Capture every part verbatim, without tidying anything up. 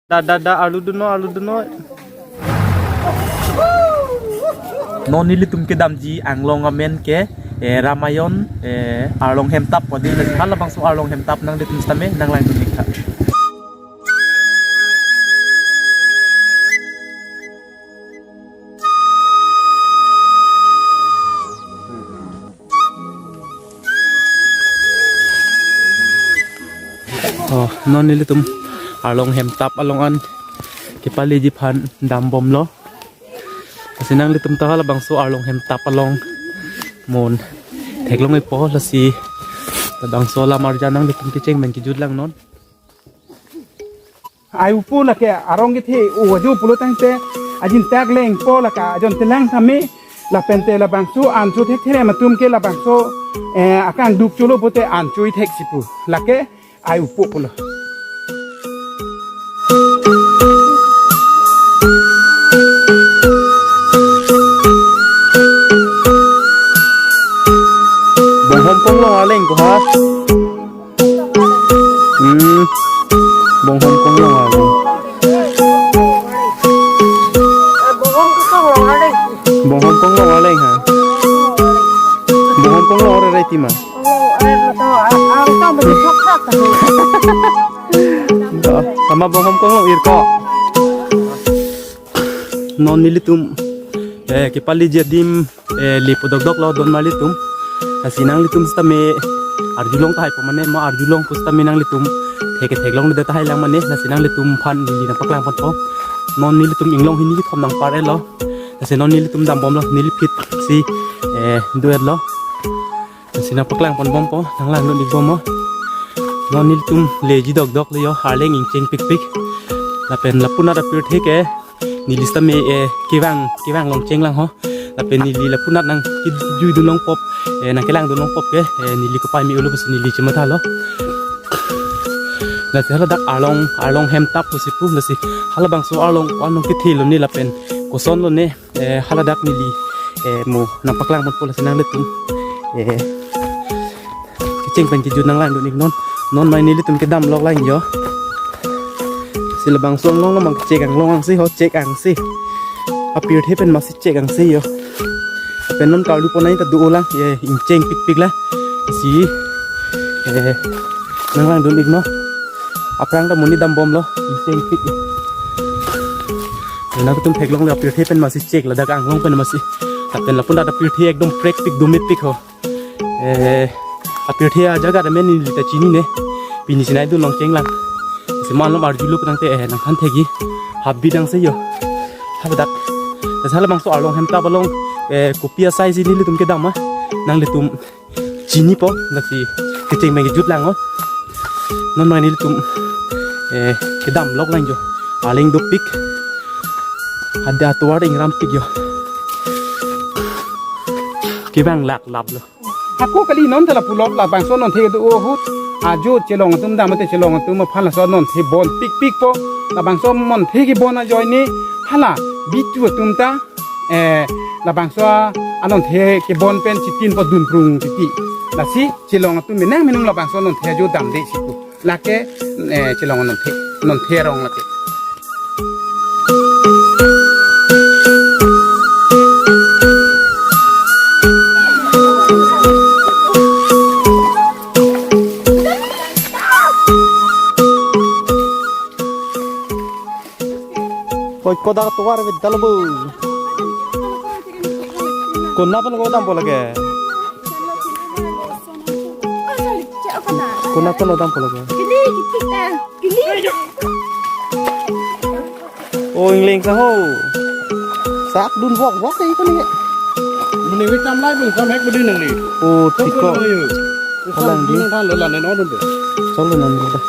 Da, da, da, arlu dunnon, arlu dunnon. Non nelitum kedamji anglong amen ke, eh, Ramayon, eh, arlong hemtap podi, lasi halabangso arlong hemtap nanglitum sitame nanglangdun ik tha. Oh, non nelitum arlong hemtap along an kepaleji aphan dambomlo. Lasi nanglitum ta halabangso arlong hemtap along mo theklong ikpo, lasi labangso alam arjan nanglitum kecheng pen kejut langnon. Ai upo lake arong kethe o ajo pulo tangte ajin tak lengpo, lake ajon telang tame lapente labangso ancho thekthe atum ke labangso, eh, akangduk cholo pote ancho ithek si pu. Lake ai upo pulo. Bonghom konglong arleng ko ha. Hmm. Bonghom konglong arleng. Bonghom konglong arleng ha. Bonghom konglong ore rai tima. Tama bonghom konglong irko. Non nelitum, eh, kepaleji adim, eh, lepo dokdoklo don marlitum. Lasi nanglitum sitame arjulong tahai po mane, mo arjulong pusitame nanglitum thek theklongledet tahai lang mane, lasi nanglitum aphan neli nangpaklang ponpo. Non nelitum inglong hini kethom nangpar-etlo. Lasi non nelitum dambomlo, neli phit si, eh, do-etlo. Lasi nangpaklang ponbompo, nanglangdun ikbomlo. Non nelitum leji dokdoklo yo, arleng ingcheng pikpik. Lapen lapunat apirthe ke neli sitame, eh, kevang, kevang longcheng lang ho. Lapen neli lapunat nangkejuidun longpop, eh, nangkelangdun longpop ke, eh, neli kepame-olo pusi neli chemathalo. Lasi haladak arlong, arlong hemtap pusi pu, lasi halabangso arlong ko-an along kethe lone lapen koson lone, eh, haladak neli, eh, mo nangpaklang ponpo, lasi nanglitum, eh, kecheng pen kejut nanglangdun iknon. Non mai nelitum kedam lok lang yo. Si labangso anglong lo mang chek anglong angsi ho, chek angsi. Apirthe pen masi chek angsi yo. Pen non karlu ponai ta do lang, ye ingcheng pikpik la. Si, eh, nanglangdun iknon. Aphrang ta monit dambomlo, ingcheng pik. Nangtum theklongle apirthe pen masi chek, ladak anglong pen masi. Lapen lapunat apirthe ekdom prek pik, dumit pik ho. Eh, apirthe ajaga amen neli ta chinine. Pini sinai dun longcheng lang. Lasi malom arjulo tangte, eh, nangthan thekji. Habit angsi yo. Haladak. Lasi halabangso arlong hemtap along, eh, kopi asai si nelitum kedam ma. Nanglitum chinipo, lasi kecheng pen kejut lang ho. Non mai nelitum, eh, kedam lok lang yo. Arleng dopik. Ada atovar ingram pik yo. Kevang laklaplo. Ako kali non ta lapu lok labangso non the do ahut. Ajo chelong atum dam te chelong atum aphan laso non the bon pikpikpo. Labangso non the kebon ajoine hala bitu atum ta, eh, labangso anon the kebon pen chitinpo dunprung titi. Lasi chelong atum menang menung labangso non the ajo damde si pu. Lake, eh, chelong non the, non the arong lake. Oi, kodak atovar bidal bo. Kona pen ko dampo lake? Kona pen dampo lake? O, ingleng sa ho. Sak dun vok vok ke iko ni. Mene wit tam lai bung sam hek budi nang ni. O, thik ko. Halang di. Nang than lo la ne no dun de. Chalo nang dun de.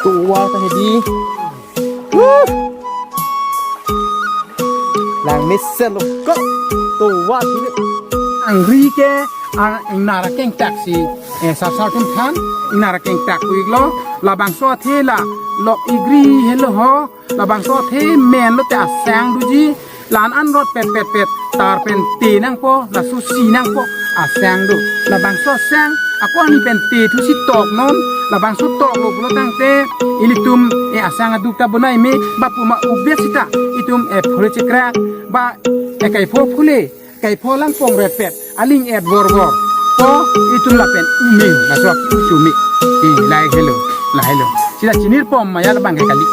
Tovar ta hedi. Wuh. Lang mesen lo ko. Tovar tu. Angri ke, ah, ingnar akeng tak si. Eh, sasar tum than, ingnar akeng tak pu iklo. Labangso athe la lok igri helo ho. Labangso athe men lote asang doji. La-an an rot pet pet pet, tar pen te nangpo, laso si nangpo, asang do. Labangso asang, Ako ani pen te thu si toknon, labangso toklo pulo tangte, ilitum, eh, asang aduk ta bonai me, ba puma ubet sita, itum, eh, phore chekra, ba, eh, kaipho phule, kaipho lang pong repet, aling et vorbor. Po, itum lapen ume, laso aki uchu me. Eh, lahelo, lahelo. Sita chinir pom maya labang ke kali.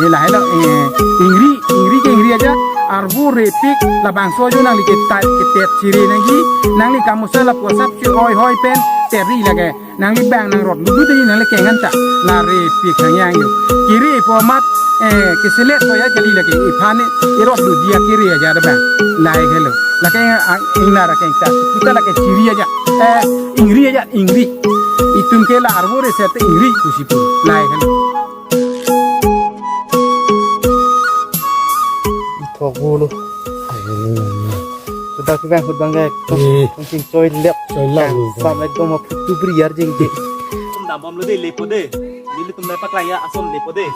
Eh, lahelo, eh, ingri, ingri ke ingri aja, arvo repik, labangso ajo nangli ke ta-, ke tet chiri nangji, nangli kamusa lapu asap si oi hoi pen, teri lake. Nangli bang nangrot ludu dei nangli kengan ta. La repik hangyang yo. Kiri po mat, eh, keselet po ya kali lake. Iphan ni irot ludi ya kiri aja da bang. Lahelo. Lake, ah, ingnar ke ta. Kita lake chiri aja. Eh, ingri aja, ingri. Itum ke la arvo reset ingri pusi pu. Lahelo. Ithok bulu. Sudah kita hut bang guys. Eh. Mungkin coy lep. Coy lep. Sampai itu mau putu beri arjeng deh. Tum dam bom lo deh, lepo deh. Nelitum nai paklaya ason lepo deh.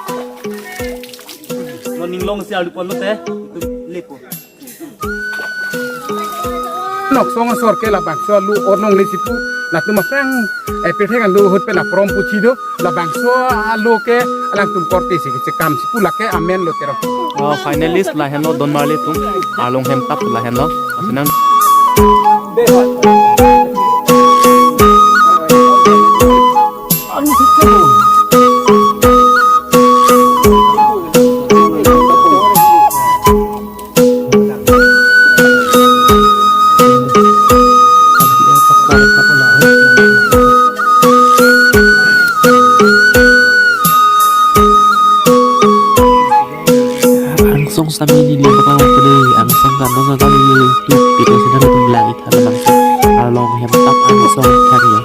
Mo ninglong si alu pon lo teh. Tum lepo. Nok song asor ke labangso alu ornong le sipu, latum aphrang, eh, pethek alu ahut pen aprom puchi do, labangso alu ke alangtum korte si kechekam sipu lake amen lo tero. Oh, finalist lahenlo don marli tum, Arlong Hemtap lahenlo, asinang. Angsong sami neli paklang pule, angsong kan nong kali tu, pito sina tum lang itha lang. Arlong Hemtap angsong thario.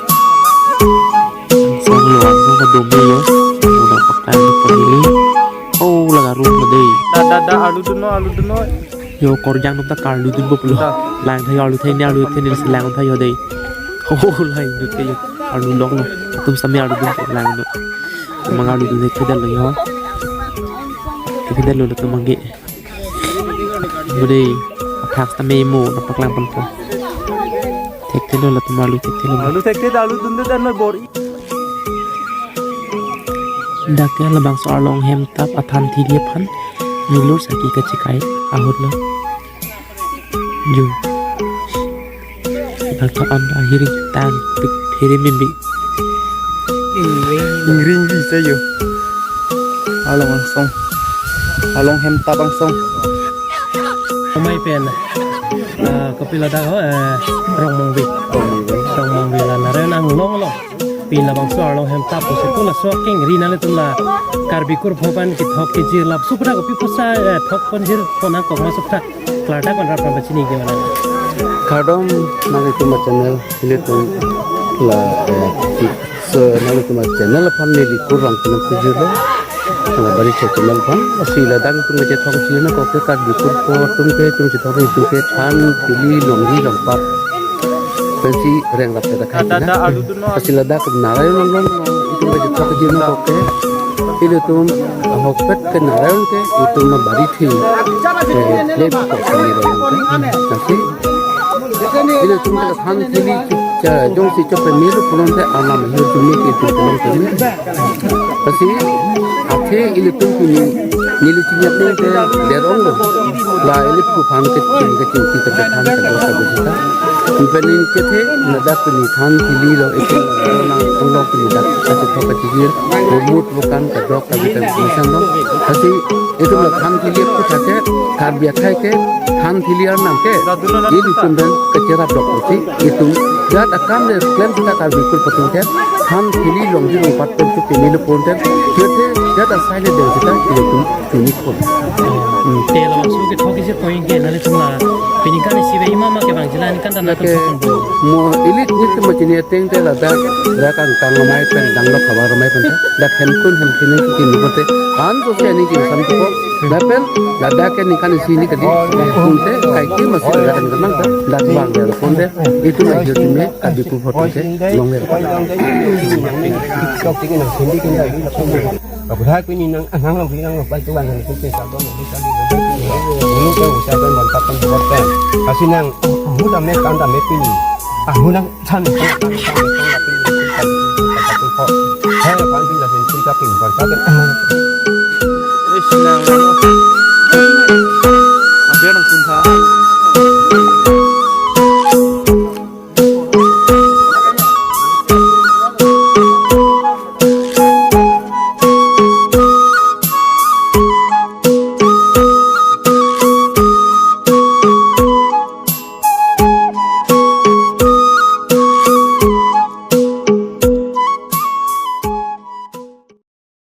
Angsong lo, angsong kadome yo. Muna paklang pule. Oh, laga room lo dei. Da, da, da, alu dunnon, alu dunnon. Yo, korjang num ta karlu dunpo pulo. Da. Lang thayo, alu thengni, alu thengni si lang thayo dei. Oh, lang dun ke yo. Arlu longlo. Atum sami arlu dun ke lang dun. Tumang arlu dun ke dalo yo. Ke dalo lo tumang ke. Bude, athak ta memo, na paklang ponpo. Thekthelo latum arlu, thekthelo. Alu thekthelo, alu dun dun noi bor. Dak ke labangso Arlong Hemtap athan thili aphan. Milur saki kachekai ahut lo. Jo. Dak ta an ahiring tang pik phiri mimbi. Ingring. Ingring bisa yo. Arlong angsong. Arlong Hemtap angsong. Umai pen. Ah, kopi ladak ho, eh, Rongmongve. Rongmongve. Rongmongve la Narayan Anglong lo. Pin labangso Arlong Hemtap pusi pu laso akeng ri nanglitum la Karbi kurpho aphan kethok kejir la supra kopi pusa, eh, thok ponjir pon nangkok ma supra. Klardak konra pran pachini ke mana. Kardom nanglitum channel, ilitum la, eh, so nanglitum channel aphan neli kurvangthu nangkejirlo. La bari channel aphan, lasi ladak itum kechethok chini nangkok ke Karbi kurpho atum ke itum chethok itum ke than thili longri longpat. Pensi reng rap ta khai. Da, da, na. Alu dunnon. Lasi ladak Narayan Anglong itum kechethok chini nangkok ke. Ilitum ahokpet ke Narayan ke itum na bari thi. Eh, le ko sami lo ke. Lasi ilitum ke than thili cha jongsi chopemelo pulote anam hiu tumi ke itum pulo tumi. Lasi athe ilitum pini neli chini ateng ke derong lo. La ili pu aphan keching keching ti kachethan kadokave sita. Pini chethe ladak pini than thili lo itum nang anglong pini dak kachethok kachejir rumut bukan kadokave ta misang lo. Lasi itum la than thili pu thake Karbi akhei ke than thili arnam ke ilitum pen kacherap dok pusi itum jat akam le klem sita Karbi kurpho atum ke than thili longri longpat pen chepemelo pulote, jat asaile deng sita ilitum chuni pon. Hmm. Te labangso kethok kejir point ke nanglitum la pini kan isi ve ima ma kevang jila ni kan ta nangtum ke thok pon. Mo ili nitum chini ateng te ladak, ladak angkang amei pen danglo khabar amei pen ta. Dak hemkun hemkini kini pote. An to se ni ki sam ko. Lapen ladak ke ni kan isi ni kedi. Kunte kai ki masih ladak kan kenang ta. Dak bang ya kunte. Itum ajo time Karbi kurpho atum ke longri. Abra pini nang anang long pini nang long pai tuan nang pute sa dong pute sa dong. Dulu ke usia kan mantap kan buat kan. Kasi nang muda me kan da me pini. Ah, muda san. Satu kok. Hai, aphan tin lahin tin ta pin pon ta kan.